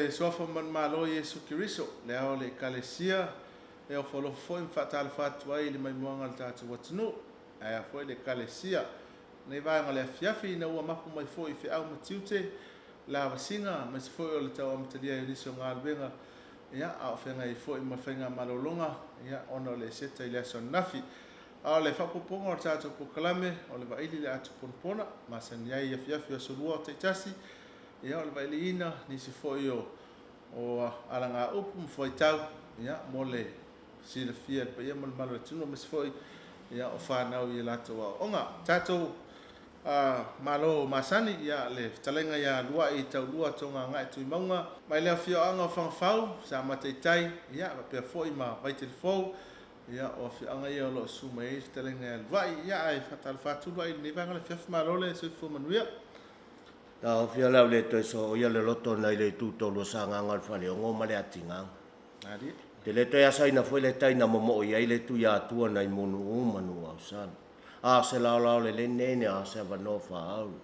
le Suafa Manumalo o Iesu Keriso, le Ao o le Ekalesia, e ofo alofa foi ma faatalofa atu ai i le maimoaga a le tatou atunuu, ae a foi le Ekalesia. Lenei vaega o le afiafi, ina ua mapu mai foi i feau ma tiute, lavasiga, aemaise foi o le tau amatalia ai o nisi o galuega, ia, a o feagai ai foi ma faiga malologa, ia, ona o le Eseta i le aso ananafi. A o le faaopoopoga o le tatou polokalame, o le vaili i le ato ponapona, masani ai i afiafi o aso lua taitasi, ia, o le vailiina nisi foi o o alagaupu ma fuaitau, ia, mo le silafia e le paia ma le mamalu o le atunuu, aemaise foi, ia, o fanau i a latou aoaoga. Tatou Malo masani, ia, le fetalaiga ia Luai Taulua Togagae Tuimauga, mai le afioaga o Fagafau, Samata i Tai, ia, faapea foi ma Vaitelefou, ia, o afioaga ia o lo o susu mai ai le fetalaiga ia Luai. Ia, ae faatalofa atu Luai i lenei vaega o le afiafi. Malo le soifua manuia. Taofia le au le toe sooia le loto nai le itu tolu o Sagaga o le Faleogo ma le Atigaga. Malie. Te le toe asaina foi le tai na momoo i ai le Tuiatua nai Munu'u ma Nuuausala. A o se laolao lelei lenei ne a o se avanoa faaauro.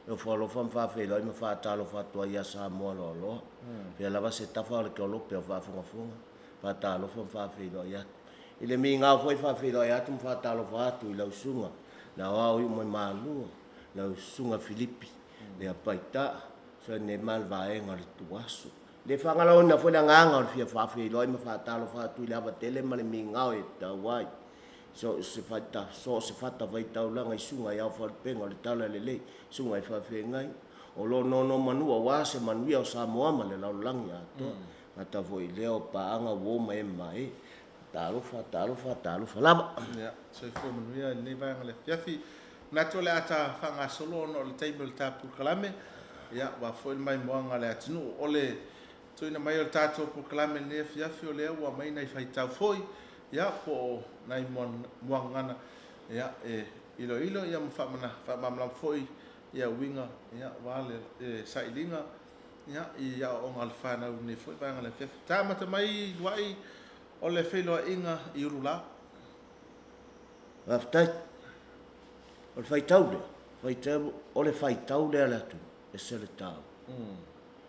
E ofo alofa ma faafeiloai ma faatalofa atu ai ia Samoa loaloa. Fea lava se tafa o le keolope o faafogafoga, faatalofa ma faafeiloai atu. I le migao foi faafeiloai atu ma faatalofa atu i lau susuga le aoao iu mai Malua, lau susuga Filipi Leapaita, Sone ma le vaega o le Tuaso. Le faagalaoina foi le agaga o le fia faafeiloai ma faatalofa atu i le ava tele ma le migao e tatau ai. So o se fata, so o se fatafaitaulaga i susuga i aofalupega o le Talalelei, susuga i faafeagai o lo o nonomanu aua se manuia o Samoa ma le lalolagi atoa. Gata foi i lea o paaga uo ma e ma e. Talofa, talofa, talofa lava. Ia, soifua manuia i lenei vaega o le afiafi. Manatu o le a ta faagasolo ona o le taimi o le ta polokalame, ia, aua foi le maimoaga a le atunuu. O le tuuina mai o le tatou polokalame i lenei afiafi, o lea ua aumai nai faitau foi, ia, po o nai muagagana, ia, e iloilo, ia, ma faamalamalama foi, ia, uiga, ia, aua le sailiga, ia, i aoaoga a le fanau i lenei foi vaega o le afiafi. Ta amata mai, Luai, o le feiloaiga i Ululao. Faafetai. O le faitau lea, faitau, o le faitau lea a le atunuu, e ese le taua.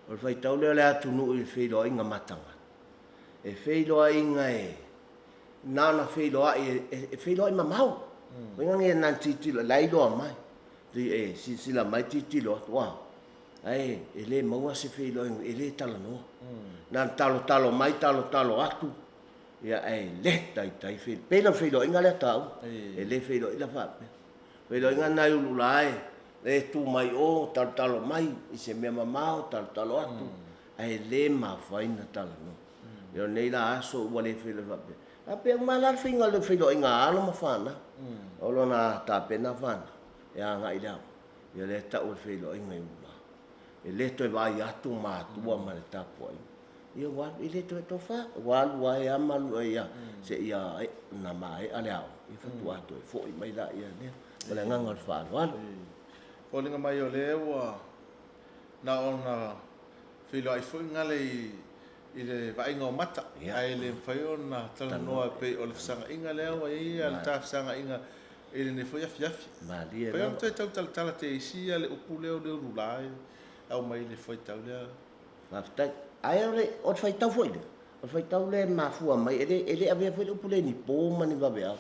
O le faitau lea a le atunuu i le feiloaiga ma tagata. E feiloaiga e, na ona feiloai, e feiloai mamao. Uiga ia na ona tilotilo, la e iloa mai. E silasila mai tilotilo atu, ua, ae e le maua se feiloaiga, e le talanoa. Na ona talotalo mai, talotalo atu, ia ae le taitai feiloai. Pei la o le feiloaiga lea taua, e le feiloai la faapea. Feiloaiga lena e ulula e, e tu mai o, talotalo mai i se mea mamao, talotalo atu, ae le mafai ona talanoa. Ia o lenei la aso ua le feiloai faapea. Faapea uma la le faiga o le feiloaiga a alo ma fanau. O lona tapena fanau e agai i le aoga, ia lea e tau o le feiloaiga i ulula. E le toe vaai atu matua ma le tapuaiga. Ia ua alu, e le toe tofa, ua alu lava e ama alu ai lava seia na maea le aoga, ia faatoa toe foi mai laia lea. Ma le agaga o le faaaloalo. Foliga mai o lea ua na ona feiloai foi gale i le vaaiga o mata, ae le mafai ona talanoa e pei o le fesagaiga lea ua i ai le ta fesagaiga i lenei foi afiafi. Malie lava. Pei ona toe tau talatala te isi le upu lea o le ulula e aumai i le fuaitau lea. Faafetai. Ae o le, o le faitau foi lea, o le faitau lea e mafua mai, e le, e le avea foi le upu lea i ni po ma ni vaveao.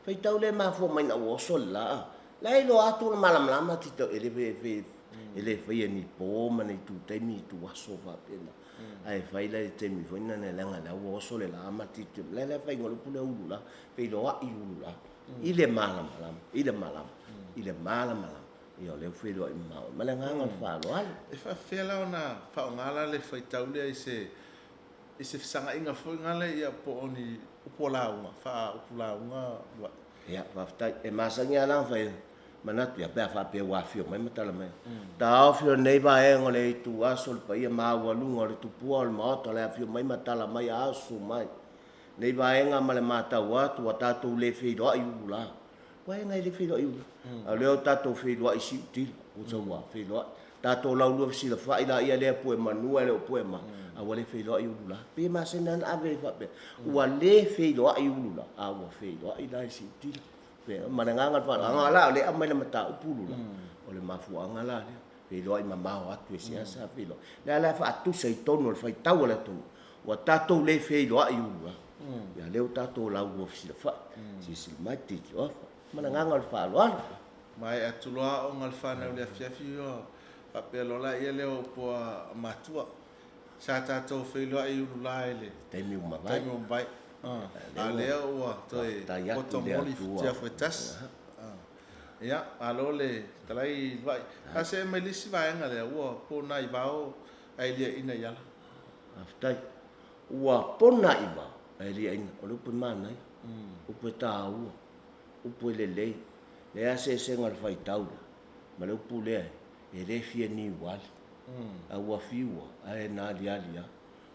Faitau lea e mafua mai ina ua oso le la, la e iloa atu ona malamalama tito, e le, e, e le faia ni po ma ni itu taimi, itu aso faapena. Ae fai la i le taimi foi lena leaga la ua oso le la ma tito, la le faiga o le upu lea ulu la, feiloai ulu la, i le malamalama, i le malama, i le malamalama. Ia o lea ua feiloai mamao ai ma le agaga o le faaaloalo. E faapefea la ona faaaoga la le faitau lea i se i se fesagaiga foi gale ia po o ni upu o lauga, faa-upu lauga Luai? Ia, faafetai. E masani lava la ona fai manatu ia pe a faapea ua afio mai ma tala mai. Taofi o lenei vaega o le ituaso le paia maualuga o le tupua o le Maota o le afio mai ma tala mai aso mai. Lenei vaega ma le matau atu ua tatou le feiloai ulu la. Vaega e le feiloai ula. A o lea o tatou feiloai siutila, ua ua feiloai. Tatou laulua fesilafai laia lea pue manua e le o pue ma, a ua le feiloai ulu la. Pei e masani lava ona ave ai faapea, ua le feiloai ulu la, a ua feiloai la i siutila. Ma le agaga o le faaaloalo, leaga la o lea e aumai le mataupu ulu la, o le mafuaaga la lea. Feiloai mamao atu e seasea feiloai. O lea la e faatusa i totonu o le faitau a le atunuu, ua tatou le feiloai ulu lava. Ia lea ua tatou laulua fesilafai, silasila mai, tilotilo ma le agaga o le faaaloalo. Maea atu loa aoga a le fanau i le afiafi ona faapea loa laia lea o upu a matua, sa tatou feiloai i Ulula i le taimi ua mavae. Taimi ua mavae. A lea ua toe poto moli i Futiafu e tasi. Ia, malo le fetalai Luai. A see mai le isi vaega lea, ua pona i vao ae liaina i ala. Faafetai. Ua pona i vao ae liaina. O le upu e manaia, upu e taua, upu e lelei. Leai lava se eseesega o le faitau lea ma le upu lea e le fia niu ali. A ua fiu lava, ae na aliali lava.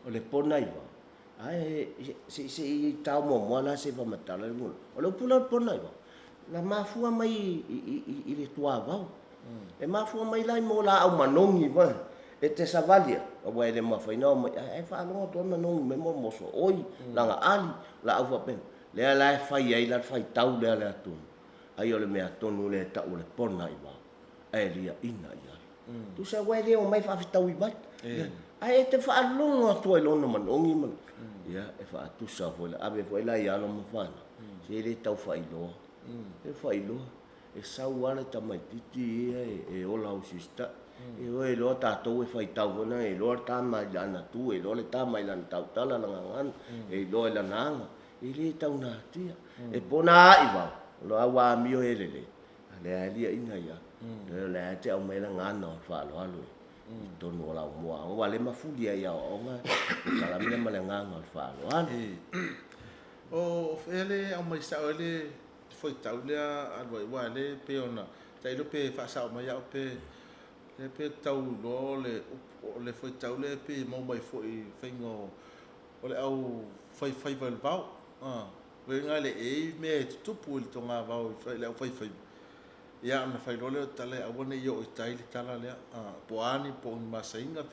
O le pona i vao, ae se se i tao muamua la se i faamatala le upu. O le upu lea o le pona i vao, na mafua mai i le tuavao. E mafua mai la i mo laau manogi foi e te savali ai, aua e le mafai ona omai ae faalogo atu ai manogi mai mo mosooi, lagaali, laau faapena. Lea la e fai ai la le faitau lea a le atunuu, ai o le mea tonu lea e tau o le pona i vao, ae liaina i lalo. Tusa aua e le omai faafetaui mai, ae e te faalogo atu ai lona manogi ma ia e faatusa foi la, ave foi la i alo ma fanau, se e le tau faailoa, e faailoa. E sau lava le tamaitiiti ia e ola ausisitai. E o e iloa tatou e faitau foi lea, e iloa le tama i lana tu, e iloa le tama i lana tautala, lana gagana, e iloa i lana aga. E le tau natia. E pona ai vao, o lo ua amio e lelei, a lea e liaina ia. O lea e te aumai le gagana o le faaaloalo i totonu o lau moa. Aua le mafuli ai aoaoga le kalame ma le agaga o le faaaloalo. O fea le aumai sao ai le faitau lea a Luai, aua lea e pei ona tailo pe faasao mai au pe lea pe tau iloa o le o le faitau lea pei e maua mai foi i faiga o le au faifaiva i le vao. Uiga le e i mea e tutupu i le togavao i le au faifaiva, ia ona fai loa lea o le tala e aua ne i oo i tai le tala lea, po o a ni po o ni masaiga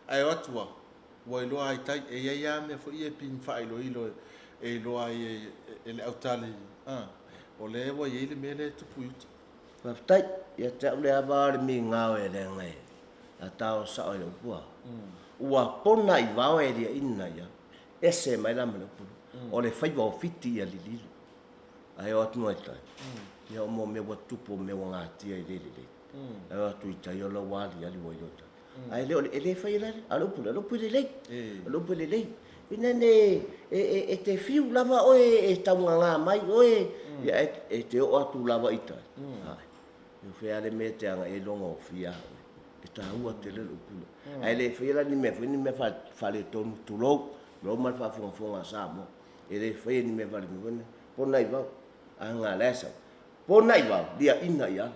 ae o atu lava ua iloa ai tai. E i ai lava mea foi ia e pei ni faailoilo e iloa ai e le autali o lea ua i ai le mea lea e tupu i uta. Faafetai. Ia te au le ava o le migao e leaga e a tao sao i le upu a. Ua pona i vao e liaina ia. Ese mai la ma le upu. O le faiva o Fiti ia lililo. Ae o atu i tai. Ia o mo mea ua tupu o mea ua gatia i le lelei. Ae o atu i tai o lau aliali ua iloa tai. Ae le o le e le fai la a le upu le upu lelei. O le upu lelei. Ina ne e te fiu lava oe e taugaga mai oe, ia e te oo atu lava i tai. Ai. E fea le mea te aga e longa o fia oe. E taua tele le upu lea. Ae le faia la ni mea foi ni mea faaletonu, tulou, tulou ma le faafogafoga a Samoa. E le faia ni mea faaletonu. Pona i vao, a nga la e sau. Pona i vao, liaina i ala.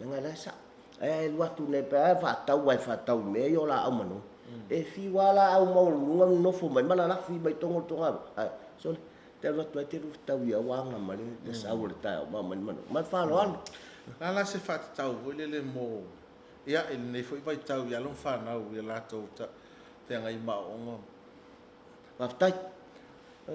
Nga la e sau. Ae alu atu nei pe a faatau ai faatau i mea ia o laau manogi. E fiu lava laau maualuluga nonofo mai ma lalafi mai totonu o le togavao. Ae sole, te alu atu ai te alu fetau ia ua aga ma le sau o le taeao ma aumai le manogi. Ma le faaaloalo. La la se faatatau foi lele mo ia i lenei foi vaitau i alo ma fanau i a latou feagai ma aoaoga. Faafetai.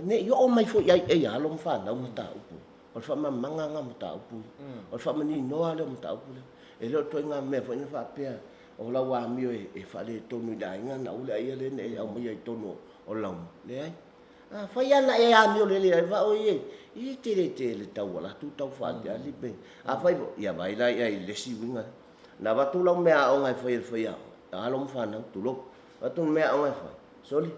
Ne i oo mai foi ai e alo ma fanau mataupu. O le faamalamalamaga lena o mataupu ia. O le faamaninoa lea o mataupu lea. E le o le ituaiga mea foi na faapea o lau amio e faaletonu i le aiga na aua le aia lea na e aumaia i totonu o le lauma. Leai. Afai lava na e amio lelei ai vaa oe e, e tele tele tau ala atu tau faaliali pe. Afai foi, ia vaai la i ai i le isi uiga lea. Na avatu lau meaaoga e fai e le faiaoga, alo ma fanau, tulou. Avatu le meaaoga e fai, sole,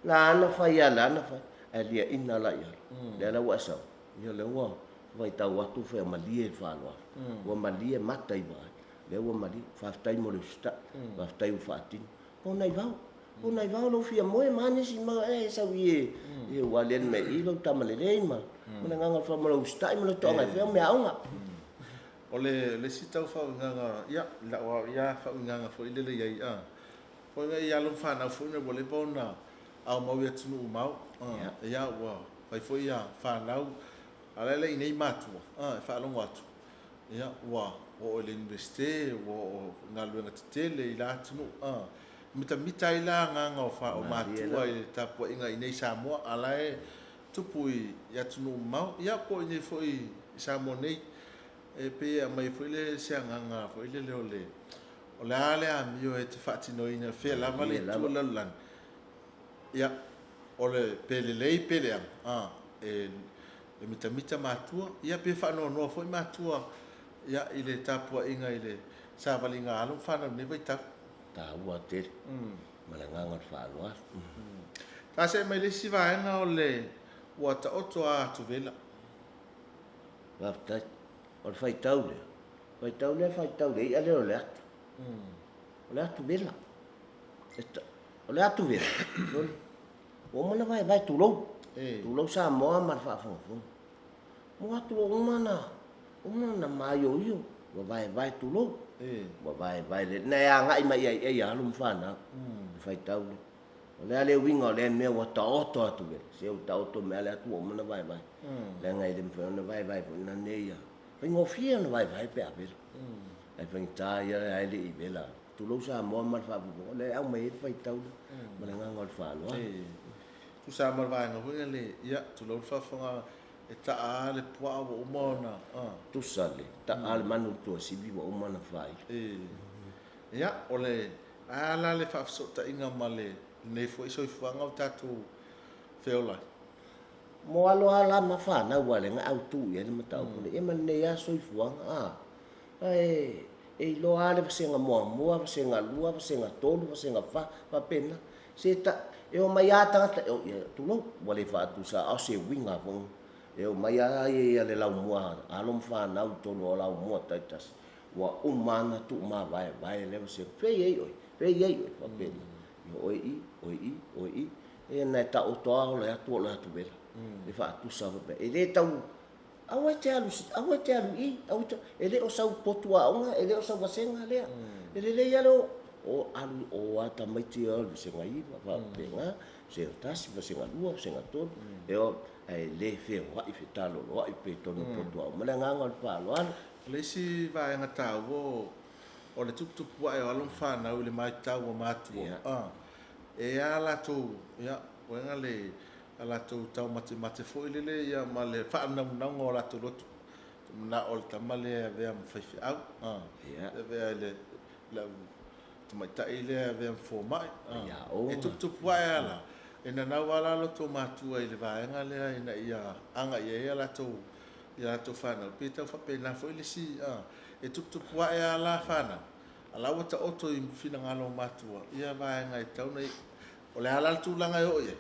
la ana fai a la ana fai, ae liaina la i alo. Lea la ua e sau, ia lea ua vaitau atu fai malie le faaaloalo. Ua malie mata i vaai. Lea ua malie, faafetai mo le usitai, faafetai ua faatino. Pona i vao, pona i vao lou fia moe ma nisi ma e sau i e, e ua aliali mai i lou tama lelei ma le agaga o le ma lou usitai ma lou toaga e fai au meaaoga. O le isi tau faauigaga, ia, i lau au ia faauigaga foi lele i ai, foi i alo ma fanau foi ua leva ona aumau i atunuu mamao, ia, ua fai foi ia fanau, a o la e i inei matua, e faalogo atu, ia, ua oo i le Iunivesite, ua oo i galuega tetele i la atunuu, mitamita ai la agaga o matua i le tapuaiga i inei i Samoa, a la e tupu i atunuu mamao, ia, po o inei foi i Samoa nei, e pei e aumai foi le se agaga foi lele o le O le a le amio e te faatinoina i fea lava le itu o le lalolagi, ia, o le, pe lelei pe leaga, a, e, e mitamita matua, ia, pe faanoanoa foi matua, ia, i le tapuaiga i le savaliga a alo ma fanau i lenei vaitau. Taua tele, ma le agaga o le faaaloalo. Ta see mai le isi vaega o le ua taoto a atuvela. Faafetai. O le faitau lea, faitau lea faitau le i'a lea o le atu. O le atu vela. O le atu vela, sole, ua uma ona vaevae tulou. Tulou Samoa ma le faafogafoga. Ua atu ua uma ona, uma ona maioio, ua vaevae tulou. Ua vaevae le, na e agai mai i ai i alo ma fanau, le faitau lea. O le a le uiga o lea mea ua taoto atu vela, se ua taoto mai lava le atu ua uma ona vaevae. Leaga e le mafai ona vaevae foi nanei ia. Faigofie ona vaevae pe a vela. Ae faigata ia ae le i vela. Tulou Samoa ma le faafofoga, o lea e aumai ai le faitau lea ma le agaga o le faaaloalo. Tusa lava ma le vaega foi lea, ia, tulou le faafofoga, e taa lava le puaa ua uma ona. Tusa le taa le manu i le tuasivi ua uma ona faailo. Ia, o le a la le faafesootaiga ma lenei foi soifuaga ua tatou feola ai? Mo alo a la ma fanau aua lea na autu i ai le mataupu nei, ia ma lenei lava soifuaga, a, e, e iloa lava le vasega muamua, vasega lua, vasega tolu, vasega fa, faapena. Se ta, e omai lava tagata, e, ia, tulou, ua le faatusa, a o se uiga foi, e omai lava ia le laumua, alo ma fanau i totonu o laumua taitasi, Ua uma lava ona tuumavaevae lea vasega. Fea i ai oe? Fea i ai oe? Faapena. Ia oe i, oe i, oe i. Ia na e taoto lava o le atu o le atu vela. E faatusa faapea. E le tau, aua e te alu, aua e te alu i, aua e te, e le o sau potu aoga, e le o sau vasega lea. E lelei lava le o, o alu, o a tamaiti e o i le vasega iva, faapena, vasega tasi, vasega lua, vasega tolu, e o, ae le feoai, fetaloloai pea i totonu o potu aoga. Ma le agaga o le faaaloalo. O le isi vaega taua o le tuputupu ae o alo ma fanau i le matau a matua, e a latou, ia, uiga le a latou taumatemate foi lele ia ma le faanaunauga o latou loto. Manao o le tama lea e avea ma faifeau, e avea i le lau tamaitai lea e avea ma fomai. E tuputupu ae a la, e nanau lava la loto matua i le vaega lea ina ia agai ai a latou i a latou fanau, pe tau faapena foi le isi, a, e tuputupu ae lava la fanau, a la ua taoto i finagalo o matua ia vaega e tatau ona i, o le a la le tulaga e oo i ai,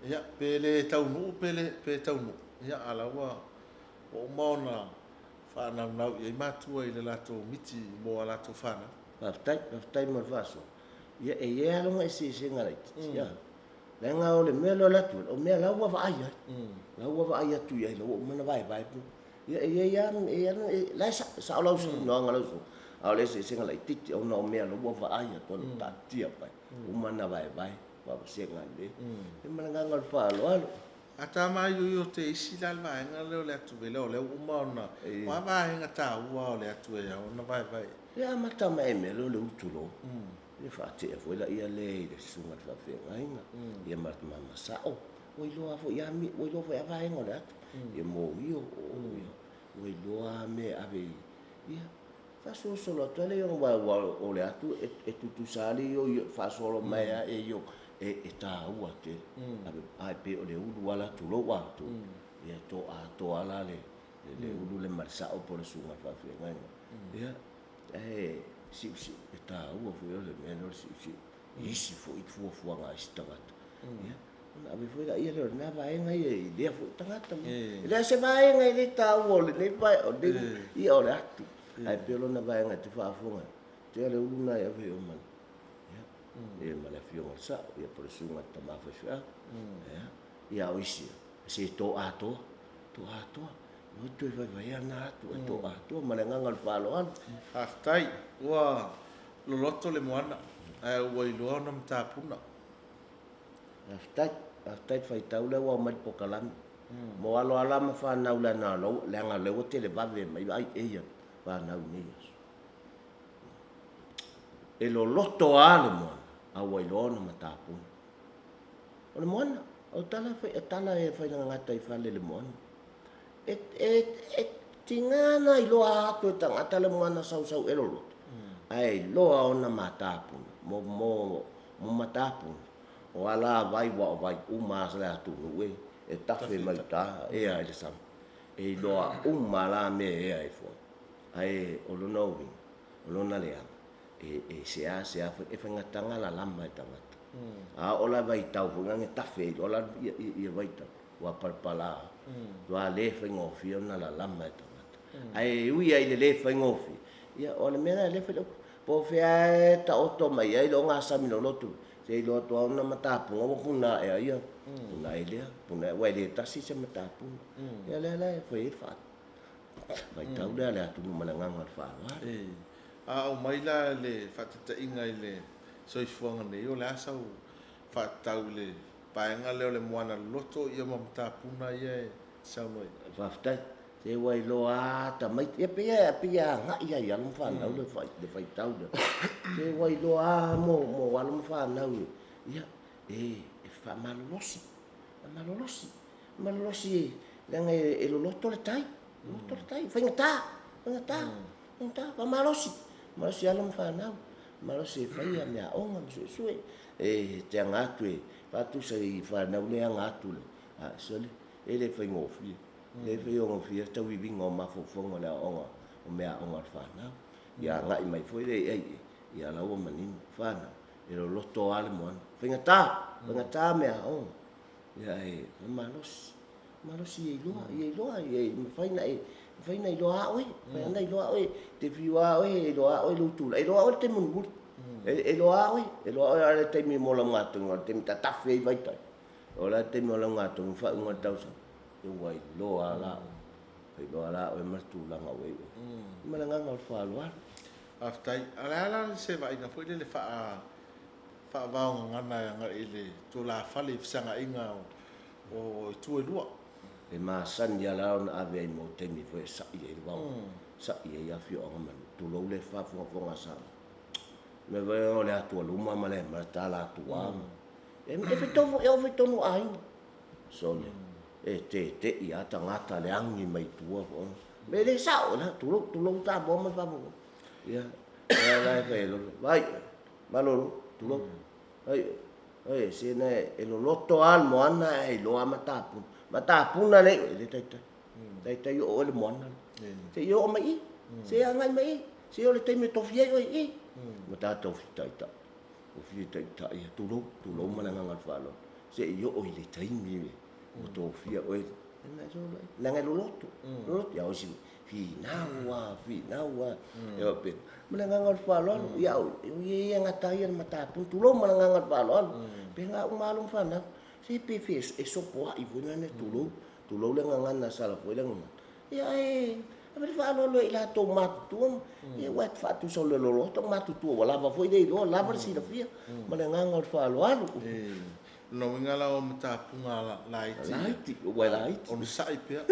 ia, pe le taunuu pe le, pe taunuu, ia, a la ua, ua uma ona faanaunau i ai matua i le latou miti mo a latou fanau. Faafetai, faafetai mo le faasoa. Ia, e i ai lava lona eseesega laitiiti, a. Leaga o le mea lea o le atu, o mea la ua vaai ai. La ua vaai atu i ai, la ua uma ona vaevae. Ia, e i ai lava, e i ai lava, la e sao lau saunoaga lau Afioga, a o le eseesega laitiiti ona o mea la ua vaai atu, ua taatia mai, uma ona vaevae, faavasega lelei. Ia ma le agaga o le faaaloalo. A ta māioio te isi la le vaega lea o le atu vela, o lea ua uma ona, o a vaega taua o le atu e ao ona vaevae? Ia amata mai i le mea lea o le ulu tulou. Ia faatea foi laia lea i le susuga i le faafeagaiga, ia ma le mama sao, ua iloa foi a ua iloa foi a vaega o le atu, ia moio, ia, ua iloa a mea e ave i, ia, faasolosolo atu lava lea aua ua o le atu e tutusa lava le io faasolo mai a e io e taua tele. Ave, ae pei o le ulu lava la tulou a tulou, ia to atoa la le le ulu le ma le sao po o le susuga i le faafeagaiga. Ia, Ae siusiu, e taua foi o le mea lea o le siusiu i isi foi fuafuaga a isi tagata. Ia, ona ave foi laia lea o lena vaega ia i lea foi tagata. E leai se vaega e le taua o lenei vae, o lenei, ia o le atu. Ae pei o lona vaega e te faafofoga ai, tea le ulu lena e ave i o ma le, ia, ia ma le afioga i le sao, ia po o le susuga i le tama faifeau. Ia, ia a o isi, se to atoa, to atoa. Ua toe vaevaea na atu e to atoa ma le agaga o le faaaloalo. Faafetai. Ua loloto le moana ae ua iloa ona matapuna. Faafetai. Faafetai le faitau lea ua aumai le pokalame. Mo alo ala ma fanau leaga leaga lea ua televave mai ai eia fanau i nei aso. E loloto lava le moana a ua iloa ona matapuna. O le moana, o tala e tala e fai gata i fale le moana. E, e, e tiga na iloa atu e tagata le moana sausau e loloto. Ae iloa ona matapuna, mo, mo, mo matapuna, o alavai ua o vai uma a le atunuu e, e tafe mai uta ea i le sami. E iloa uma la mea e ea ai foi. Ae o lona uiga, o lona leaga, e, e seasea foi, e faigata lalama e tagata. A oo la i vaitau foi lea e tafe ai loa la ia, ia, ia vaitau, ua palapala, ua le faigofie ona lalama e tagata. Ae ui ai i le le faigofie, ia o le mea lea lea fai po o fea e taoto mai ai le ogasami loloto, se iloa atu lava ona matapuga ua puna ae ai ia, puna ai lea, puna ai, aua e le tasi se matapuga. Ia lea la e fai ai le faitau lea a le atunuu ma le agaga o le faaaloalo. A aumai la le faataitaiga i le soifuaga nei, o le a sau faatatau i le vaega lea o le moana loloto ia ma matapuna ia e saunoa i ai? Faafetai. Se ua iloa lava tamaiti, ia pei e pei e agai lava i alo ma fanau le le faitau lea. Se ua iloa lava mo mo alo ma fanau ia e e faamalolosi, faamalolosi, malolosi leaga e loloto le tai, loloto le tai, faigata, faigata. Faigata, faamalosi, malosi alo ma fanau, malosi e faia meaaoga ma suesue, e te aga atu e faatusa i fanau le aga atu le, a sole, e le faigofie, le faigofie le tauiviga o mafaufauga o le aoaoga o meaaoga a le fanau. Ia agai mai foi le ai, ia la ua manino, fanau, e loloto lava le moana. Faigata, faigata meaaoga, ia e malosi. Malosi ia iloa, ia iloa, ia mafai na e, mafai na iloa a oe, mafai na iloa a oe, te fiu a oe, e iloa a oe lou tulaga, e iloa a oe le taimi mulimuli. E iloa a oe, e iloa a oe a le taimi mo lau gatogi, o le taimi tatafe ai vaitai. O le taimi o lau gatogi faaiuga o le tausaga, ia ua iloa la oe. Ua iloa la oe ma le tulaga ua i oe. Ma le agaga o le faaaloalo. Faafetai. A o le a la se vaaiga foi lele faa faavaogagana e agai i le tulafale i fesagaiga o o itu e lua. E masani lava la ona ave ai mo taimi foi e sa'i ai le vao, sa'i ai afioaga ma nuu, tulou le faafogafoga a Samoa. Mea foi o le atua luma ma le ma le tala atua ma e e faitau foi e oo foi i totonu o aiga. Sole, e tete'i lava tagata le agi mai tua foi. E le sao, tulou, tulou Samoa ma le faafogafoga. Ia, lea la e fai ai loa, vaai, malolo, tulou. Ai, ai, se na e loloto lava le moana ae iloa lava matapuna. Matapuna le e le taitai. Taitai oo oe le moana lea. Se i oo mai i, se agai mai i, se o le taimi e tofi ai oe i. Ma tatou fitaitai. O fitaitai ia, tulou, tulou ma le agaga o le faaaloalo. Se i oo i le taimi ua tofia oe. Leaga e loloto, loloto. Ia o isi finau lava, finau lava. Ia faapena. Ma le agaga o le faaaloalo. Ia au, e ia gata ai le matapuna, tulou ma le agaga o le faaaloalo. Pe na uma alo ma fanau. Se pe fe e sopoai foi lana, tulou, tulou le gagana sala foi le gagana. Ia ae ave le faaaloalo i latou matutua, ia ua faatusa o le loloto matutua ua lava foi le iloa, lava le silafia ma le agaga o le faaaloalo. Lona uiga la o matapuga laiti. Laiti, ua laiti. Onosai pea.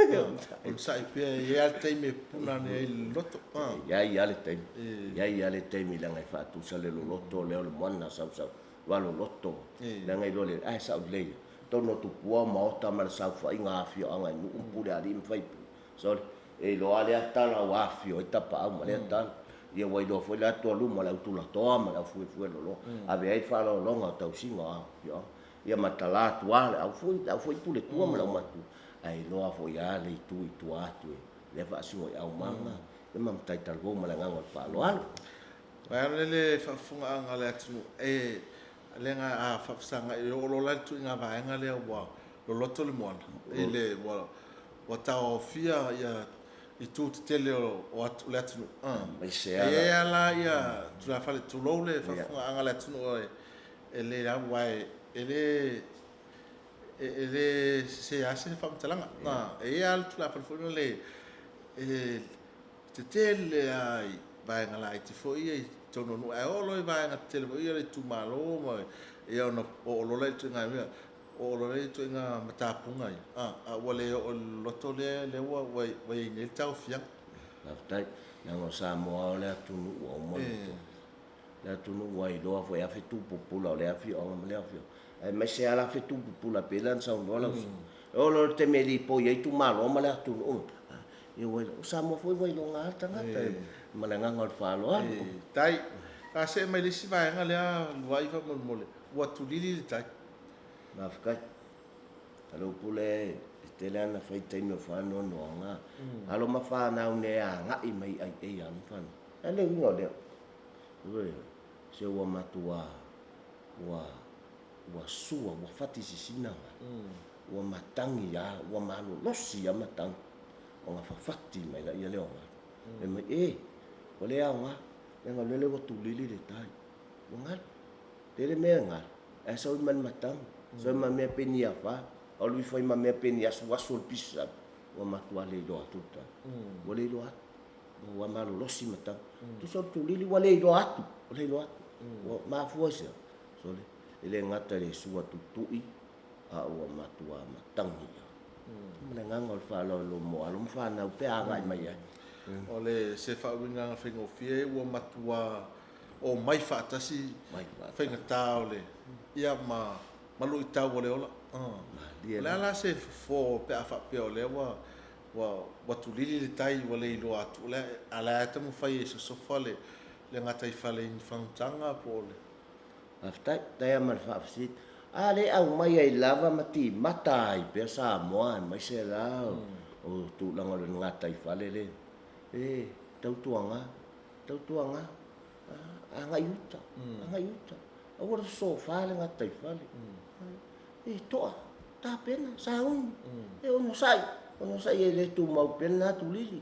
Onosai pea, e i ai lava le taimi e pupuna ane ai le loloto. E i ai lava le taimi. E i ai lava le taimi leaga e faatusa le loloto lea o le moana sausau va loloto. Leaga iloa le, ae sao lelei lava. Tonu o tupua maota ma le saofaiga a afioaga i nuu ma pule alii ma faipule. Sole, e iloa lava lea tala ua afifio ai tapaau ma lea tala. Ia ua iloa foi le atu a luma o le au tulatoa ma le au fuefue loloa. Ave ai le faaaloaloga o tausiga o afioaga. Ia ma tala atu lava le au foi, le au foi pule tua ma le aumatua. Ae iloa foi lava le itu i tua atu e lea faasino i aumaga, ia ma matai talavou ma le agaga o le faaaloalo. Vaeane le faafofogaaga a le atunuu, e leaga a faafesagai, e oo loa la i le tuiga vaega lea ua loloto le moana, i le ua ua taoaofia ia itu tetele o le atunuu. Aemaise E i ai lava la ia tulafale, tulou le faafofogaaga a le atunuu e le aua e le e le sese lava se faamatalaga. E i ai lava le tulafale foi lele e tetele lava i vaega laiti foi ia i totonu o nuu, ae oo loa i vaega tetele foi ia o le itumalo ma ia ona oo loa lea i le ituaiga mea, oo loa lea i ituaiga matapuga ia, a ua le oo i le loloto lea, lea ua ua i ai nei le taofiaga. Faafetai. Leaga o Samoa o le atunuu ua uma ona toa. Le atunuu ua iloa foi afe tu pupula o lea afioaga ma lea afioaga. Aemaise lava le afe tu pupula pei la ona saunoa lau afioga. E oo loa i le taimi e lipoi ai itumalo ma le atunuu, ia ua iloa, o Samoa foi ua iloga lava le tagata. Ma le agaga o le faaaloalo. E tai. Ta see mai le isi vaega lea Luai faamolemole, ua tulili le tai. Faafetai. Kalaupule e tele lava ona fai taimi o faanoanoaga. Alo ma fanau nei e agai mai i aiei alo ma fanau. Ae le uiga o lea. Ioe, se ua matua ua ua sua, ua fati sisina galu. Ua matagi lava, ua malolosi lava matagi ona fafati mai laia lea o galu. Fai mai, E, ua le aoga, leaga o lele ua tulili le tai. Ua galu. Tele mea e galu, ae sau i ma le matagi, sau i ma mea pei ni afa, alu ifo ai ma mea pei ni asuasu o le pisi sami, ua matua le iloa atu le tai. Ua le iloa atu. Ua malolosi matagi. Tusa o le tulili ua le iloa atu, ua le iloa atu. Ua mafua i se a? Sole, e le gata i le sua tutui, a ua matua matagi lava. Ma le agaga o le faaaloalo mo alo ma fanau pe a agai mai ai. O le se faauigaga faigofie ua matua omai faatasi faigata o le ia ma ma luitau o le ola. O le a la se fofo pe a faapea o lea ua ua ua tulili le tai ua le iloa atu o le a la e taumafai e sosofa le le gataifale i ni fagutaga po o le. Faafetai, faafetai lava ma le faafesili. A le aumai ai lava ma timata ai pea Samoa aemaise la o tulaga o le gataifale le e tautuaga, tautuaga, agai i uta, agai i uta. Aua le sosofa le gataifale. E toa, tapena, sauni, e onosai, onosai e le tumau pea lena tulili.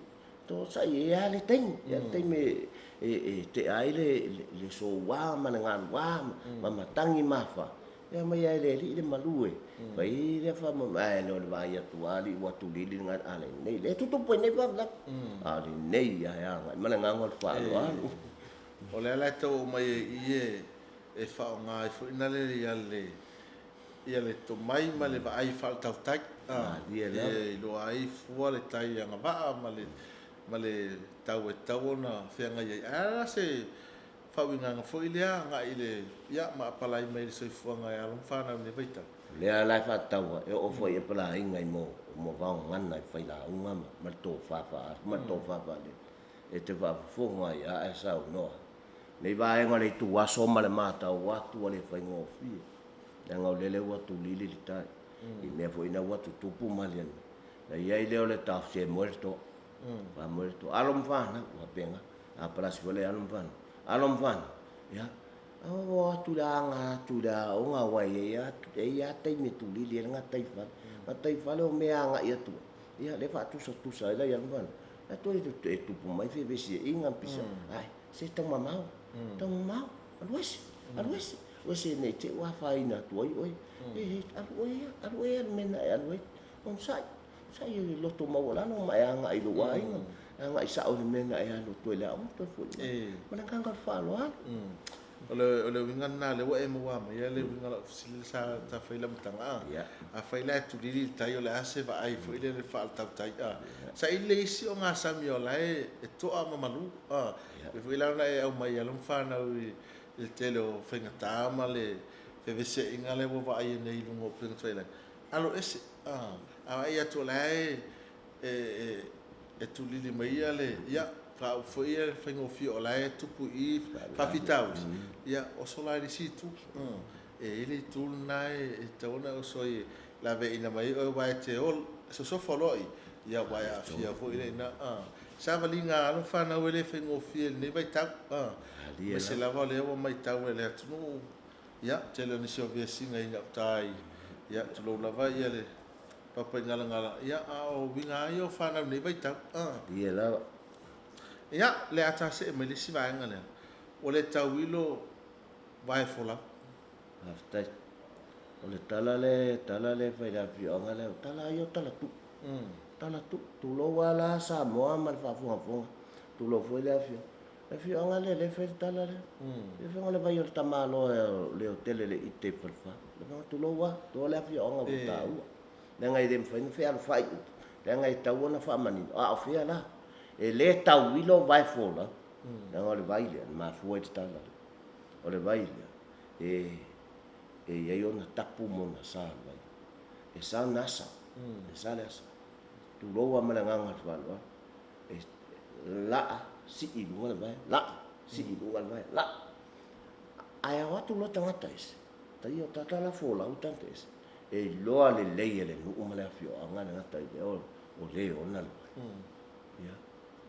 Onosai e a le taimi, e a le taimi e tea ai le soua ma le galua ma matagi ma afa. E aumai lava e le alii le malu e fai ai lea faamoemoe, ae le o le vaai atu lava alii ua tulili le galu, a lenei, lea e tutupu ai nei faalavelave, a o lenei lava e agai ma le agaga o le faaaloalo. O le ala e tau aumai ai i i e faaaoga ai foi na le ia le tomai ma le vaai faaletautai e iloa ai fua le tai agavaa ma le ma le tau e tatau ona feagai ai. Ae a la se faauigaga foi lea agai i le ia ma apalai mai i le soifuaga e alo ma fanau i lenei vaitau? O lea la e faatatau e oo foi i apalaiga i mo vaogagana i failauga ma le tofa faaalu ma le tofa faalele e te faafofoga ai lava ae saunoa ai. Nei vaega o le ituaso ma le matau atu ua le faigofie, leaga o lele ua tulili le tai i mea foi ina ua tutupu maliega. Na i ai lea o le taofi se moe le toa, faamoe le toa, alo ma fanau, ua faapena. A palasi foi le alo ma fanau, alo ma fanau, ia, o atu i le aga atu i le aoga aua e i ai e i ai taimi e tulili ai le gataifale. Gataifale o mea agai atu ai, ia lea e faatusatusa ai la i alo ma fanau. Ae toe e tupu mai fevesiaiga ma pisa, ai, se taumamao, taumamao, alu ese, alu ese, alu ese ne i te i ua afaina atu ai oe. E, e, alu oe ia, alu oe ia i le mea na e alu ai, onosai, onosai e loto maualalo ma e agai i lou aiga, agai sao i le mea na e alu atu ai i le aoga toe foi mai. Ma le agaga o le faaaloalo. O le, o le uiga lena lea ua e maua maia le uiga o lau fesili sa, sa fai i le amataga a. Ia. Afai la e tulili le tai o le a se vaai foi lele faaletautai a. Saili le isi ogasami o la e, e toa ma malu a. Ia. Pei foi la ona e aumai i alo ma fanau i, i le tele o faigata ma le feveseaiga lea ua vaaia nei i luga o upega tafailagi. Alo ese a. A vaai atu o la e, e, e, e tulili mai ia le, ia, faaupu foi ia faigofie o la e tupu i i faafitauli, ia, oso la i le isi itu. E i ai le itu lena e tatau ona e oso ai e laveaiina mai ai oe aua e te ola, sosofa loa i, ia ua e aafia foi lea i ina. Savaliga a alo ma fanau e le faigofie i lenei vaitau, aemaise lava o lea ua matau e le atunuu, ia, tele o nisi o vesiga i gauta i, ia, tulou lava ia le Papaigalagala, ia, a o uiga lava ia o fanau i lenei vaitau. Ia lava. Ia, le a ta see mai le isi vaega lea. Ua le tauilo vae folau. Faafetai. O le tala le tala le fai le afioaga lea, o tala ia o tala tuu. Tala tuu. Tulou lava la Samoa ma le faafogafoga. Tulou foi le afioaga. Le afioaga lea lea e fai le tala lea. Le afioaga o le vai o le tamaloa le hotele le ite i Falefa. Le afioaga tulou lava, toa le afioaga ua taua. Leaga e le mafai ona fealofai upu, leaga e tatau ona faamanino. A o fea la? E le tauilo vae folau, leaga o le vai lea na mafua ai le tala lea. O le vai lea, e, e i ai ona tapu ma ona sa o le vai. E sa ona asa, e sa le asa. Tulou lava ma le agaga o le faaaloalo, e laa Sii i luga le vae, lai, sii i luga le vae, lai. Ae ao atu loa tagata ese, taia o tata la folau tagata ese, e iloa lelei e le nuu ma le afioaga le gata i lea o le ona le vai. Ia,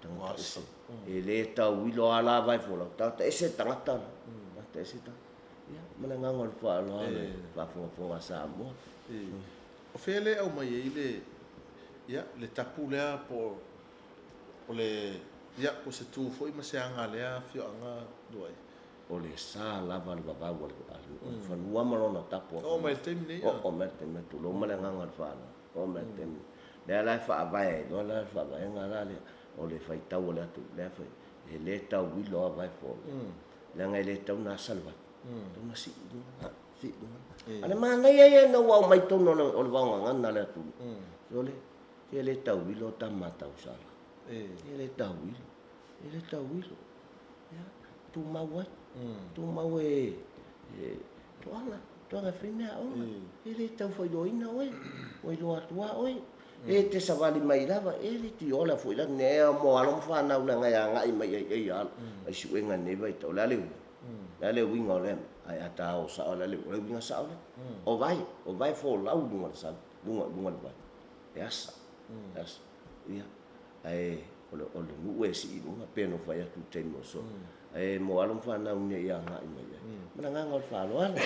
tagata ese. E le tauilo lava la vae folau, tagata ese tagata la, tagata ese tagata. Ia, ma le agaga o le faaaloalo i le faafogafoga a Samoa. O fea le aumai ai le, ia, le tapu lea po o O le, ia, po o se tu foi ma se aga a lea afioaga Luai. O le sa lava le vavau a le, a le fanua ma lona tapu a. Oo mai i le taimi nei. Oo mai i le taimi nei, tulou ma le agaga o le faaaloalo. Oo mai i le taimi nei. Lea la e faavae ai loa la le faavaega la lea, o le faitau o le atunuu, lea fai, e le tauilo lava vae fola. Leaga e le tatau ona asa le vai, e tatau ona sii i luga, sii i luga. A o le manaia ia ina ua aumai i totonu o le vaogagana a le atunuu, sole, E le tauilo tama tausala. E le tauilo. E le tauilo. Ia, tumau ai. Tumau e, e toaga, toaga e fai meaaoga. E le tau faailoaina oe. Ua iloa atu lava oe. E te savali mai lava, e le tiola foi la nea mo alo ma fanau leaga e agai mai ai ai alo. Ai suega nei vaitau. O le a le uiga? O le a le uiga o lea mea? Ae a ta o sao o le a le uiga? O le uiga sao lea. O vai, o vai folau i luga o le sami, luga, luga o le vai. E asa, e asa. Ia, ae o le, o le nuu e sii i luga, pei ona ou fai atu i le taimi o sola. Ae mo alo ma fanau ne i agai mai ai. Ma le agaga o le faaaloalo.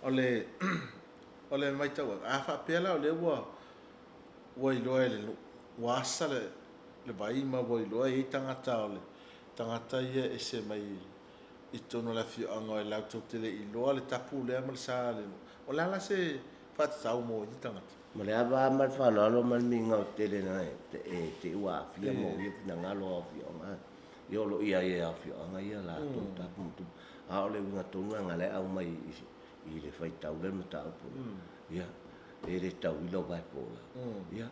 O le, o le matau atu, a faapea la o lea ua, ua iloa e le nuu, ua asa le, le vai ma ua iloa e i ai tagata o le, tagata ia e ese mai i totonu o le afioaga e latou te le i iloa le tapu lea ma le sa a le nuu. O le a la se faatatau mo ia tagata? Ma le ava ma le faaaloalo ma le migao tele na e te i ua aafia mo ia finagalo o afioaga ia o lo o i ai e afioaga ia latou tapu ma tupu. A o le uiga tonu leaga la e aumai i le faitau lea le mataupu lea, ia e le tauilo vae po o la. Ia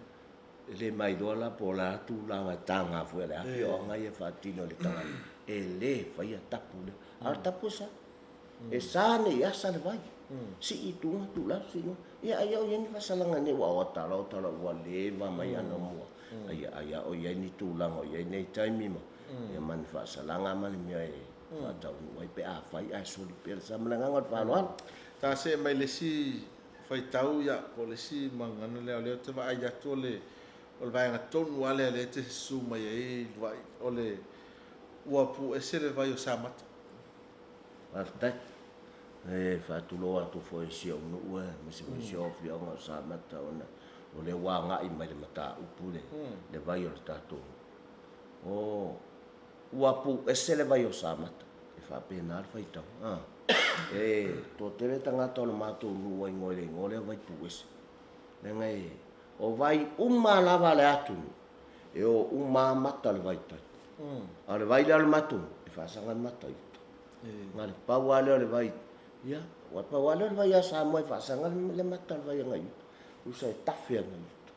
e le mailoa la po o le a tulaga e taga foi a le afioaga ia e faatino i le tagata e le faia tapu lea. A o le tapu e sa. E sa nei asa le vai. Sii i tuga, tuu lalo, sii i luga. Ia ai o i ai ni faasalaga nei ua o tala o tala ua leva mai ana mua. Ai ai o i ai ni tulaga o i ai nei taimi ma ia ma ni faasalaga ma ni mea e faataunuu ai pe afai ae soli pea le sa. Ma le agaga o le faaaloalo. Ta see mai le isi faitau ia po o le isi magana lea o lea ou te vaai atu o le o le vaega tonu lava lea o lea e te susu mai ai Luai o le ua puese le vai o Samata. Faafetai. E faatulou atu foi i si ou nuu aemaise foi si ou afioaga o Samata ona o lea ua agai mai le mataupu le, le vai o le tatou nuu. O, ua puese le vai o Samata, e faapena le faitau. A, e toatele tagata o le matou nuu ua igoa i le igoa lea vai puese. Leaga e, o vai uma lava a le atunuu, e o uma lava mata o le vai tai. A o le vai lea o le matou nuu, e faasaga le mata i uta. Na o le pau lava lea o le vai, ia, ua pau lava lea o le vai a Samoa e faasaga le mata o le vai agai i uta. Tusa e tafe agai i uta,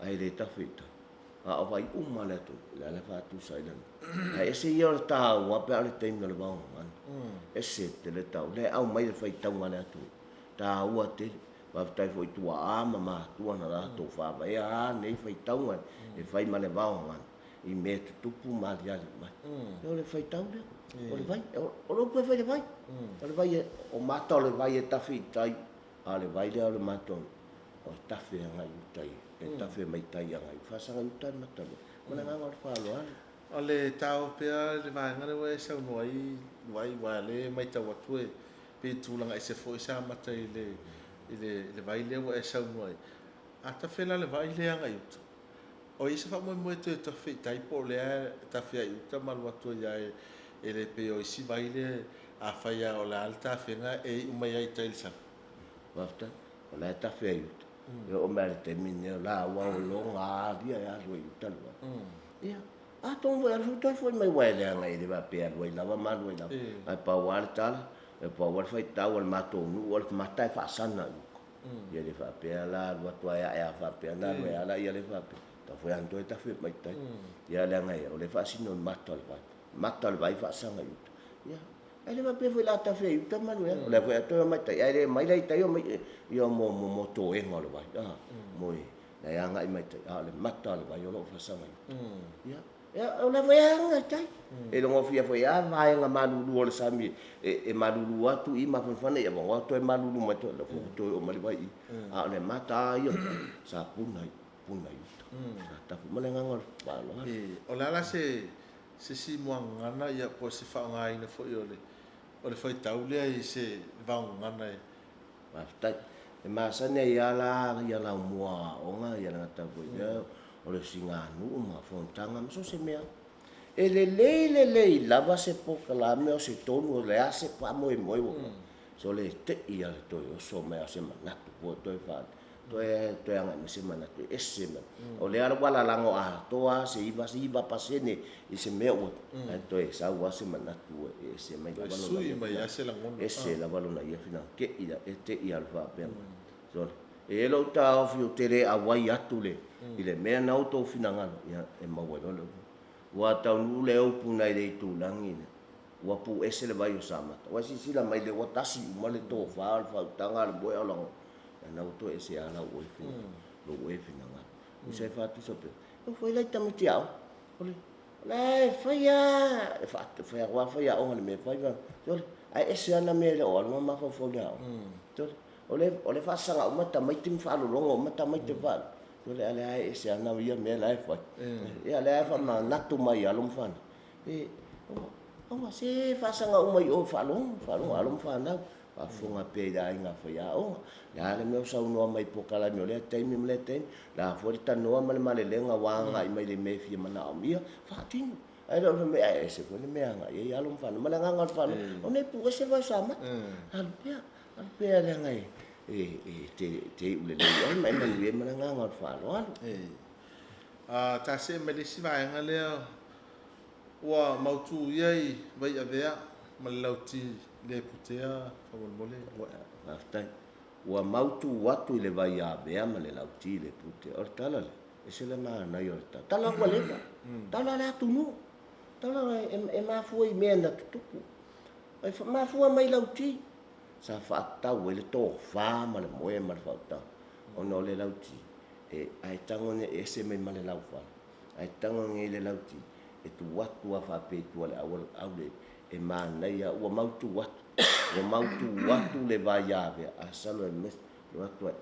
ae le tafe i tai. A o vai uma a le atunuu, lea la e faatusa ai le mea. Ae ese ia o le taua pe a o le taimi o le vaogagana. Ese tele taua. Lea e aumai le faitauga a le atunuu, taua tele. Faafetai foi i tuaa ma matua na latou faavaea a nei faitauga e fai ma le vaogagana i mea e tutupu ma aliali mai. O le faitau lea, o le vai, o le upu e fai i le vai. O le vai, o mata o le vai e tafe i tai, a o le vai lea o le matou, o e tafe agai i uta i, e tafe mai tai agai i faasaga i uta le mata lea. Ma le agaga o le faaaloalo. O le taofi pea le vaega lea ua e saunoa ai Luai, aua o lea e matau atu e pei e tulaga ese foi sa amata i le, i le, i le vai lea ua e saunoa ai. A tafe la le vai lea agai i uta, o i ai se faamoemoe toe tafe i tai po o lea e tafe ai i uta ma alu atu ai lava e le pei o isi vai lea afai lava o le a le tafega e iu mai ai i tai i le sami? Faafetai. O la e tafe ai i uta. E oo mai lava i le taimi lenei o la ua loga alia e alu ai i uta le vai. Ia, atonu foi alu foi toe foi mai aua e leaga e le faapea e alu ai lava ma alu ai lava. Ae pau lava le tala, e pau lava le faitau a le matou nuu o le mata e faasana i uka. Ia le faapea la alu atu ae ae a faapea na alu ai lava laia le faapea. Tau foi lava toe tafe mai tai. Ia leaga o lea e faasino i le mata o le vai. Mata o le vai faasaga i uta. Ia, ae le faapea foi la tafe i uta ma alu ai lava. O lea foi a toe omai tai, ae le omai la i tai omai ia mo mo toega o le vai. Mo e la e agai mai tai, a o le mata o le vai o lo o faasaga i uta. Ia, Ia, o la foi e aga i tai. E logofia foi lava vaega malulu o le sami e malulu atu i mafanafana ia vagoa toe malulu mai toe, la foi ua toe oo mai le vai i. A o le mata lava ia sa puna i puna i uta. Sa tapu ma le agaga o le faaaloalo. O le a la se se isi muagagana ia po o se faaaogaina foi o le o le faitau lea i se vaogagana e Faafetai. E masani ai lava la ia laumua o aoga ia le gata foi lea o le siganuu ma fonotaga ma so o se mea. E lelei lelei lava se polokalame o se tonu o le a se faamoemoe ua fai, sole tei lava le toe oso mai a o se manatu foi toe faa toe toe agai mai se manatu e ese mai. O lea ua lalago atoa lava se 99% i se mea ua ae toe sau lava se manatu e ese mai lava lona ia finagalo. Ese lava lona ia finagalo. Tei la, e tei lava le faapea mai. Sole, e i ai lou taofi ou te le auai atu le i le mea na outou finagalo, ia e maua ai loa le upu. Ua taunuu le upu nai le itulagi lea, ua puese le vai o Samata. Ua e silasila mai lea ua tasi uma le tofa, o le faautaga, o le moe a o lagona. Ia na ua toe ese lava lau oe finagalo, lou oe finagalo. Usa e faatusa pea, e fai lai tamaiti aoga, o le O la e fai lava, e fai lava faiaoga i le mea e fai, sole, ae ese lava na mea e le o alu ma mafaufau i le aoga. Sole, o le, o le faasaga uma tamaiti ma faalologo uma tamaiti mm. Faalo. Sole, a lea e ese lava na ia mea la e fai. Ia, lea e faamanatu mai i alo ma fanau. E, aua, se faasaga uma i o faalogo, faalogo alo ma fanau. Faafofoga pea i le aiga faiaoga. Le a le mea o saunoa mai i polokalame o lea taimi ma lea taimi, le a foi le tanoa ma le malelega ua agai mai i le mea e fia manaomia, faatino. Ae le o le fai mai, ae ese foi le mea e agai ai alo ma fanau. Ma le agaga o le faaaloalo, o nei puu ese vai Samata. Alu pea, alu pea leaga e, e, e te, te iu lelei ai ma e manuia ai ma le agaga o le faaaloalo. A, ta see mai le isi vaega lea Ua mautu ia i Vaiavea ma le lauti le putea faamolemole. Faafetai. Ua mautu atu i le Vaiavea ma le lauti le putea. O le tala lea, ese le manaia o le tala. Tala ua leva. Tala le atunuu. Tala e mafua i mea na tutupu. E mafua mai lauti. Sa faatatau ai le tofa ma le moe ma le faautaga. Ona o le lauti, e, ae tago ese mai ma le laufale. Ae tago nei le lauti e tu atu a faapea i tua le auala aule e manaia ua mautu atu ua mautu atu le vai avea a salo e mes lo atu ai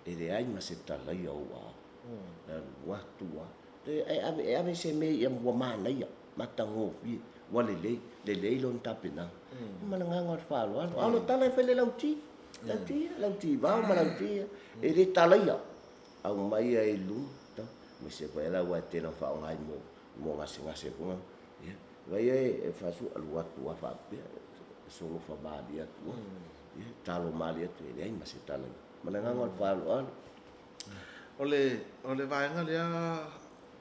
e leai ma se talaia o ua e alu atu a e ave e ave se mea ia ua manaia matagofie ua lelei lelei lona tapenaga ma le agaga o le faaaloalo a o le tala e fai le lauti lauti lauti vao ma lauti e le talaia aumai ai i luma tau aemaise foi la ua e tele ona faaaoga ai mo mo gasegase foi ia vai e e faasu alu atu lava faapea e solofa malie atu lava ia talo malie atu e leai ma se tala ma le agaga o le faaaloalo. O le o le vaega lea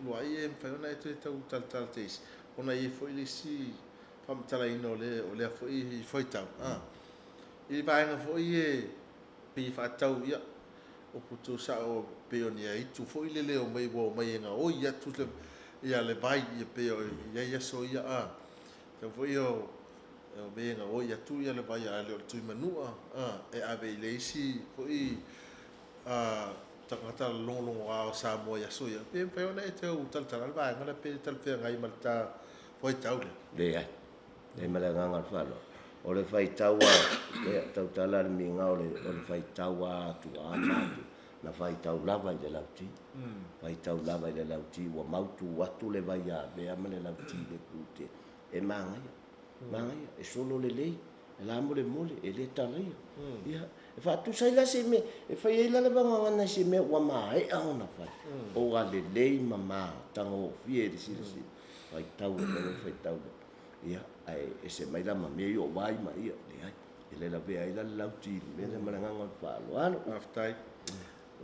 Luai e mafai ona e toe tau talatala teisi ona e i ai foi le isi faamatalaina o le o lea foi faitau a i vaega foi e pei e faatatau ia upu tuusao pei o ni aitu foi lele omai ua omai e gaoi atu le ia le vai ia pei o i ai aso ia a tatau foi o omai e gaoi atu ia le vai a le o le Tuimanua a e ave i le isi foi a tagata logologoa o Samoa i aso ia pe mafai ona e tau talatala le vaega lea pe talafeagai ma le ta faitau lea. Leai. Leai ma le agaga o le faaaloalo. O le faitau a, e tautala le miga o le, o le faitau a atu a matou, na faitau lava i le lauti. Faitau lava i le lauti, ua mautu atu le vaiavea ma le lauti i le pute. E magaia, magaia, e solo lelei, e lamolemole, e le talaia. Ia, e faatusa ai la se mea, e fai ai la le vagagana i se mea ua maea ona fai, o ua lelei ma matagofie i le silasila. Faitau e le faitau lea. Ia, ae ese mai la ma mea ia o vai ma ia, leai, e le lavea ai la le lauti i le mea lea ma le agaga o le faaaloalo. Faafetai.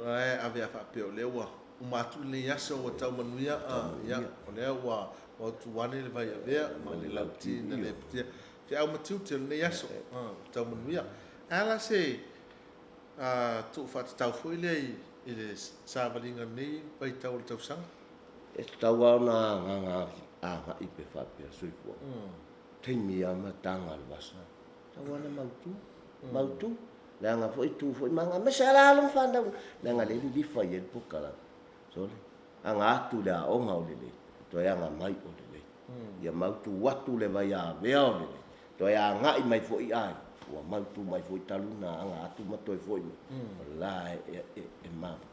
Ae ave a faapea o lea ua uma atu lenei aso ua tau manuia, ia, o lea ua mautu ane le vai avea ma le lauti na le putea. Feau ma tiute o lenei aso, ua tau manuia. Ae a la se tuu faatatau foi lea i le savaliga o lenei vaitau o le tausaga? E tatau lava ona agaga agai pe faapea, soifua. Taimi lava ma taga o le vasa, tatau lava ona mautu, mautu. Leaga foi tu foi ma aga, aemaise lava la alo ma fanau, leaga lea e lilifa i ai le polokalame. Sole, aga atu i le aoga o lelei. Toe aga mai o lelei. Ia mautu atu le vaiavea o lelei. Toe agai mai foi aiga, ua mautu mai foi talu na aga atu ma toe foi mai. O la e